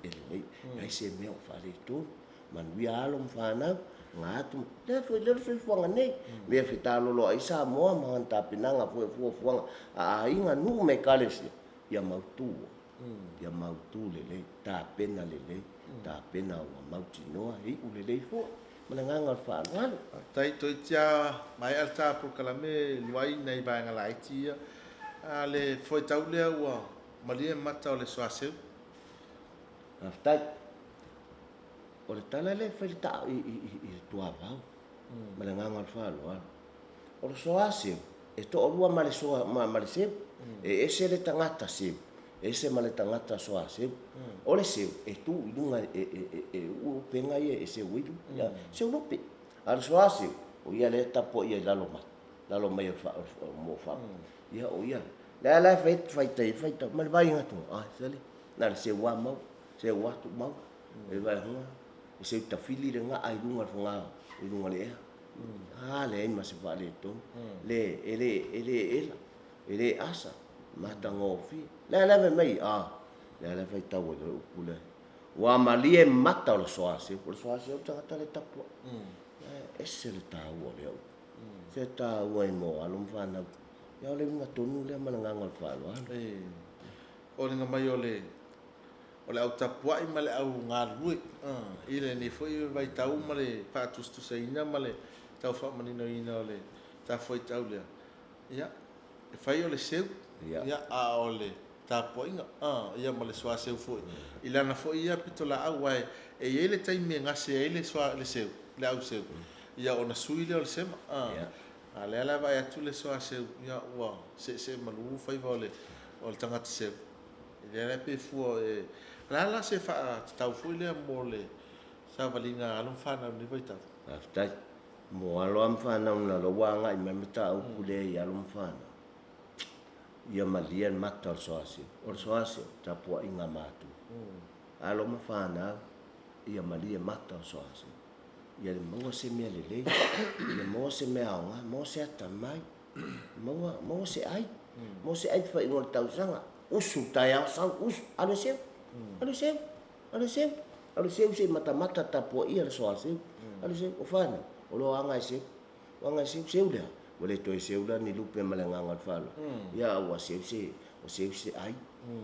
lelei. Leai se mea o faaletonu. Manuia alo ma fanau, aga atu. Lea foi lea le soifuaga nei. Mea fetalolo ai Samoa ma ana tapenaga foi o fuafuaga a aiga, nuu ma ekalesia, ia mautu. Ia mautu lelei, tapena lelei, tapena ua mautinoa, e iu lelei foi. Ma le agaga o le faaaloalo. Faafetai toeitiiti lava maea le ta polokalame luai nai vaega laiti ia. A le foetau lea ua malie mata o le soaseu. Faafetai. O le tala lea e fai i le tuavao ma le agaga o le faaaloalo. O le soaseu, e toalua ma le soa ma le seu. E ese le tagata seu, ese ma le tagata soaseu. O le seu, e tu i luga e uu upega ia e seu ai lupe. Seu lupe. A o le soaseu, o ia lea e tapuai i lalo mai. Lalo mai o mo fa. Ia o ia. Le la fai fai tai fai tau ma le vaaiga atu. Ah, sale. Na le seu a mau, seu atu mau. E vai hunga. E seu tafili le ngaa i luga le whangaa, i luga le ea. A leai ma se faaletonu. Le e le e le ela, e le asa, matagofie. Le la fai mai, a, le la fai tau le upu le. Ua malie mata o le soaseu, o le soaseu o le tagata le tapuai. E ese le taua o lea upu. Se taua i mo alo ma fanau. Ia o le uiga tonu lea ma le agaga o le faaaloalo. E foliga mai o le au tapuai ma le au galulue i lenei foi vaitau ma le faatusatusaina ma le tau faamaninoina o le tafuaitau lea. Ia, e fai o le seu, ia, a o le tapuaiga, ia ma le soaseu foi. I lana foi ia pitolaau, aua e i ai le taimi e gase ai le soa le seu, le au seu. Ia ona sui lea o le sema. A lea la vaai atu le soaseu, ia ua seesee malu faiva o le tagata seu. Lea la pe fua e la la se faatatau foi lea mo le savaliga a alo ma fanau i lenei vaitau. Faafetai. Mo alo ma fanau na loua agai mai mataupu lea i alo ma fanau. Ia malie le mata o le soaseu. O le soaseu, tapuaiga matua. Alo ma fanau, ia malie mata o le soaseu. Ia le maua se mea lelei, ia maua se mea aoga, maua se atamai, maua se ai, maua se ai faaiuga o le tausaga. Usu taeao sau, usu, alu e seu, alu e seu, alu e seu, alu e seu se i matamata tapuaia le soaseu, alu e seu, o fanau, o lo aga e seu, o aga e seu, seu lea. Ua le toe seu la ni lupe ma le agaga o le faaaloalo. Ia ua seu se, o seu se ai,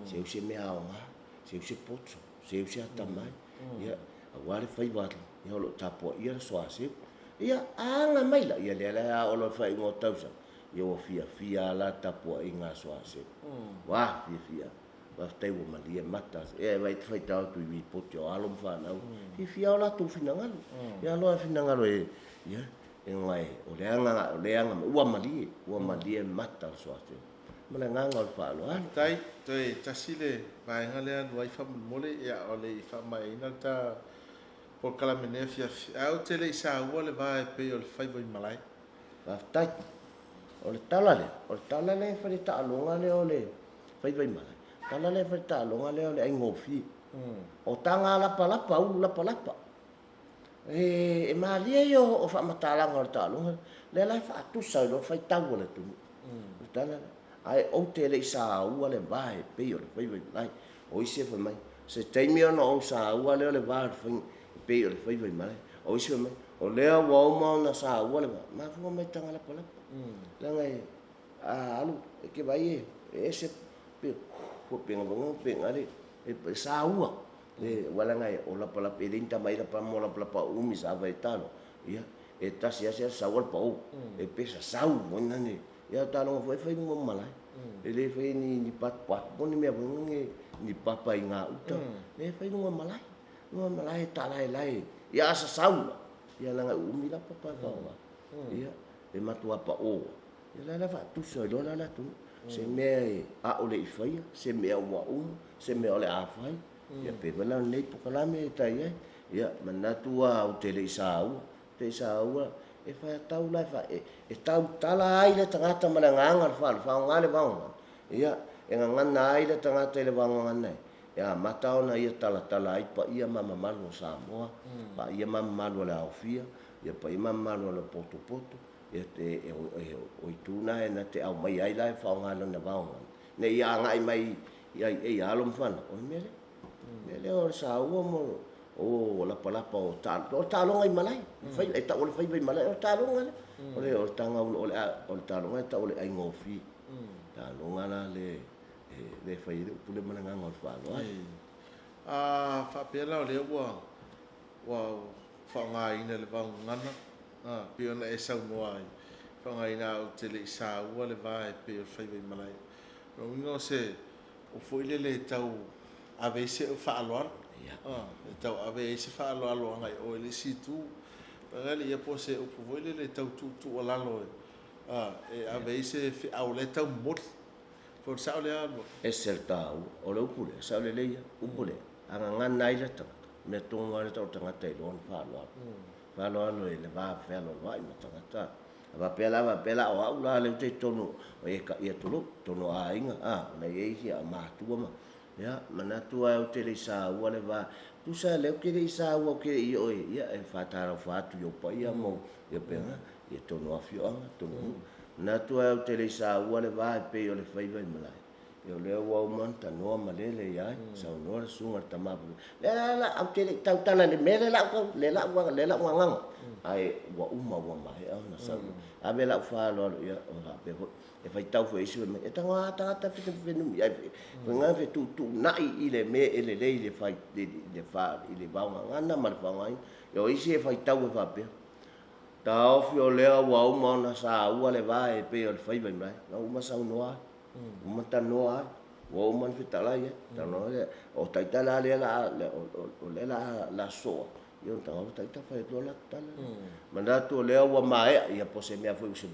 seu se mea aoga, seu se poto, seu se atamai. Ia, aua le faiva ia o lo o tapuaia le soaseu. Ia, a aga mai la, ia lea la a oo loa i le faaiuga o tausaga, ia ua fiafia lava la tapuaiga a soaseu. Ua fiafia. Faafetai ua malie mata. Ia e vaai te faitau atu i ripoti o alo ma fanau. Fiafia o latou finagalo. Ia loa finagalo e, ia, e ngai, o le aga, o le aga, ua malie, ua malie mata o le soaseu. Ma le agaga o le faaaloalo. Faafetai, toe tasi le vaega lea Luai faamolemole, ia o le i faamaeaina le ta polokalame nei afiafi. Ae ou te le i saua le va e pei o le faiva i malae. Faafetai. O le tala lea, o le tala lea e fai le taaloga lea o le faiva i malae. Tala lea e fai le taaloga lea o le aigofie. O taga lapalapa, ulu lapalapa. E malie ia o faamatalaga o le taaloga. Lea la e faatusa i loa faitau a le atunuu. O le tala lea. Ae ou te le i saua le va e pei o le faiva i malae. O isi e fai mai, se taimi ona ou saua lea o le va o le faiga e pei o le faiva i malae. O isi fai mai, o lea ua uma ona saua le va, mafua mai taga lapalapa. Leaga e a alu, e ke vai e ese pe pe ngavanga pe ngale e saua. Le ua leaga e o lapalapa e le ni tama i lapa mo lapalapa umi sa vai talo. Ia e tasi asi saua le pau. E pesa sau mo nane. Ia taaloga foi e fai luga o malae. E le fai ni pat pat mo ni mea foi nge ni papa i ngā uta. Le fai luga o malae. Luga o malae e talaelae. Ia asa sau la. Ia leaga umi la papa e faaaoga. Ia e matua pa o. Ia la la faatusa i loa la le atunuu. Se mea e a o le i faia, se mea ua uma, se mea o le a fai. Ia pe foi la lenei polokalame e tai ai. Ia manatu lava ou te le i saua. Te i saua e whai la e e tautala ai le tagata ma le agaga o le faaaloalo, faaaoga le vaogagana. Ia e gagana ai le tagata i le vaogagana e. E amata ona ia talatala ai paia ma mamalu o Samoa, paia ma mamalu o le aofia, Ia paia ma mamalu o le potopoto, ia te, o itu na e na te aumaia ai la e faaaoga lona vaogagana, ne i agai mai i ai alo ma fanau, o le mea lea. O le mea lea o le saua ma o lapalapa o o le taaloga i malae. Fai, e tau o le faiva i malae, o le taaloga lea. O le, o le tagaulo, o le, o le taaloga e tau o le aigofie. Taaloga la le, e le fai ai le upu lea ma le agaga o le faaaloalo. A faapea la o lea ua, ua faaaogaina le vaogagana, a, pei ona e saunoa ai, faaaogaina a ou te le i saua le va e pei o le faiva i malae. O lona uiga o se o foi lele e tau ave ai se faaaloalo, e tau ave ai se faaaloalo agai i o i le isi itu. Ia po o se upu foi lele e tau tuutuualalo e ave ai se feau lea e tau momoli. Po o le sao lea Luafi? Ese le taua o le upu lea, sao lelei lava, upu lea, a gagana ai le tagata, mea tonu lava le tau o le tagata i lona faaaloalo. Faaaloalo i le va fealoaloai ma tagata. A faapea la, faapea la, o au la lea ou te i totonu o ia tulou, totonu o aiga, a, ona e i ai isi matua ma, ia, manatu lava ou te le i saua le va, tusa lea ou te le i saua ou te le i oo i, ia, e faatalofa atu i ou paia ma ou, ia pena, ia totonu o afioaga, totonu o nuu. Manatu lava ou te le i saua le va e pei o le faiva i malae. Ia o lea ua uma ona tanoa ma lele ia ai, saunoa le susuga i le tama fai mai, Lea la la, ou te le i tautala i le mea lea la ou, lea la ou, lea la ou gagana. Ae ua uma ua maea ona saunoa. Ave lau faaaloalo, ia, o faapea foi, e faitau foi e isi fai mai, e tago lava tagata fenumi ai, fai fetuutuunai i le mea e lelei i le fai, i le fa, i le vaogagana ma le faaaogaina. Ia o isi e faitau e faapea, Taofi o lea ua uma ona saua le va e pei o le faiva i malae. Na uma saunoa ai. Uma tanoa ai, ua uma ona fetalai ai, tanoa lea, o taita la lea la, o lea la la soa, ia ona tago taita fai atu la tala. Manatu o lea ua maea, ia po o se mea foi se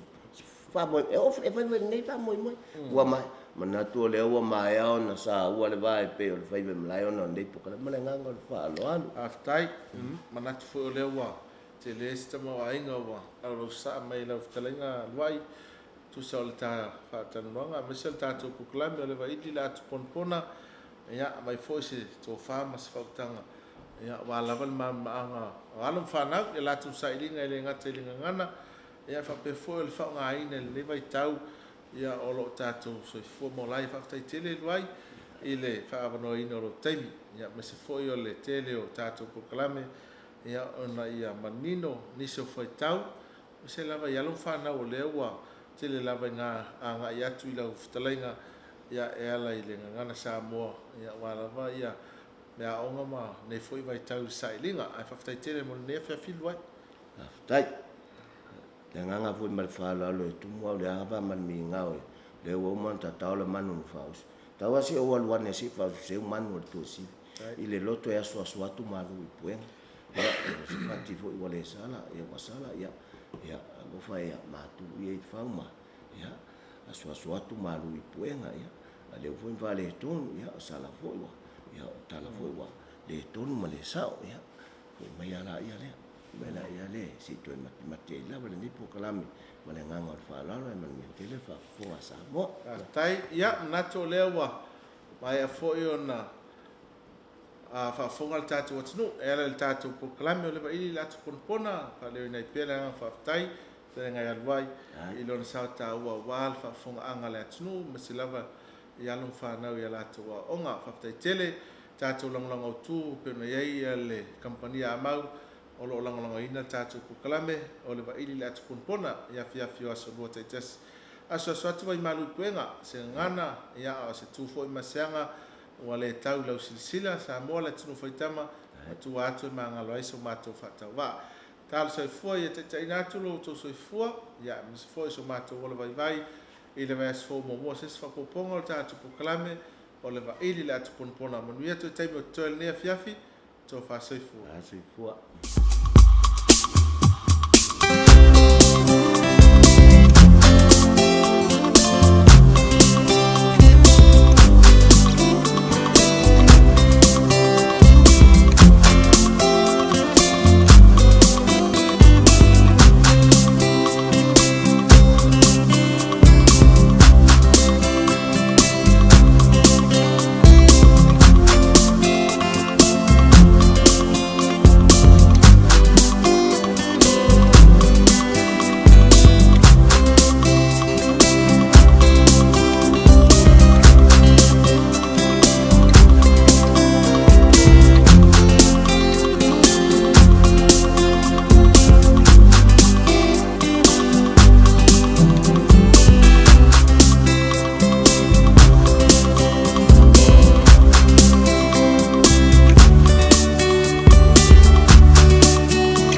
faamoemoe, e oo e fai foi lenei faamoemoe, ua maea. Manatu o lea ua maea ona saua le va e pei o le faiva i malae ona o lenei polokalame. Ma le agaga o le faaaloalo. Faafetai. Manatu foi o lea ua tele se tamaoaiga ua laulausasaa mai i lau fetalaiga Luai. Tusa o le ta faatalanoaga aemaise o le tatou polokalame o le Vaili le Atu Ponapona, ia, aumai foi se tofa ma se faautaga, ia, aua lava le malamalamaaga o alo ma fanau i a latou sailiga e le gata i le gagana, ia, faapea foi o le faaaogaina i lenei vaitau, ia, o lo o tatou soifua ma ola ai. Faafetai tele Luai i le faaavanoaina o lou taimi, ia, aemaise foi o le tele o tatou polokalame, ia, ona ia manino nisi o faitau Aemaise lava i alo ma fanau o lea ua tele lava ina agai atu i lau fetalaiga ia e ala i le gagana Samoa ia aua lava ia meaaoga ma nei foi vaitau i le sailiga. Ae faafetai tele mo lenei afiafi Luai. Faafetai. Le agaga foi ma le faaaloalo e tumu au le ava ma le migao e lea ua uma ona tatao le manu na faaoso. Tau lava se i ou alu ane se i faaoso seu manu o le tuasivi i le loto e asuasu atu malu i puega. Ia, o se fati foi ua le sala, ia ua sala, ia, ia, alofa ia matu ia i fau ma, ia, asuasu atu malu i puega, ia, a leu foi ma faaletonu, ia, o sala foi ua, ia, o tala foi ua le tonu ma le sao, ia, foi mai a laia lea, foi mai laia lea, se i toe matimati ai lava lenei polokalame ma le agaga o le faaaloalo ae manuia tele le faafofoga a Samoa. Faafetai. Ia, manatu o lea ua maea foi ona A faafofoga le tatou atunuu e ala i le tatou polokalame o le Vaili i le Atu Ponapona, faaleoina ai pea le agaga faafetai fetalaiga ia Luai i lona sao taua aua le faafofogaaga a le atunuu aemaise lava i alo ma fanau i a latou aoaoga. Faafetai tele tatou lagolago autu pei ona i ai le kamupani a Amau o lo o lagolagoina le tatou polokalame o le Vaili i le Atu Ponapona i afiafi o aso Lua taitasi. Asuasu atu vaimalu i puega, se gagana, ia a o se tu foi ma se aga Ua le tau i lau silasila, Samoa le atunuu faitama, ma tua atu e magalo ai so matou faatauvaa. Talo soifua ia taitaiina atu lo outou soifua, ia aemaise foi so matou ola vaivai i le vaiaso fou muamua o se isi faaopoopoga o le tatou polokalame o le Vaili le Atu Ponapona. Manuia toe taimi o totoe i lenei afiafi, tofa soifua. Soifua.